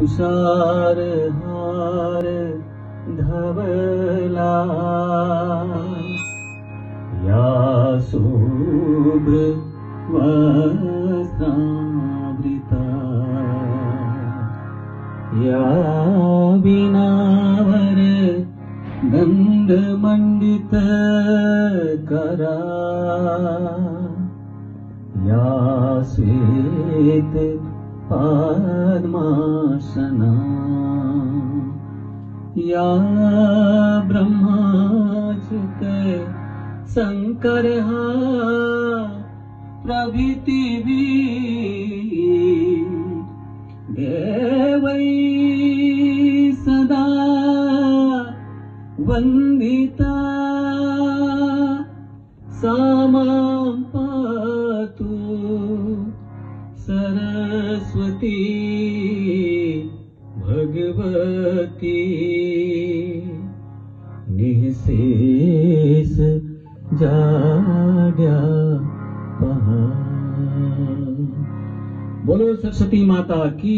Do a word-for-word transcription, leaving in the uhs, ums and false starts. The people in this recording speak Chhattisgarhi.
सारहार धवला, या शुभ्र वस्त्रावृता, या वीणावर दंड मंडित करा, या श्वेत पद्मासना, या ब्रह्मा चित शंकर हा प्रभृति भी देवै सदा वंदिता, सा मां पातु सरस्वती भगवती निःशेष जाड्यापहा। बोलो सरस्वती माता की।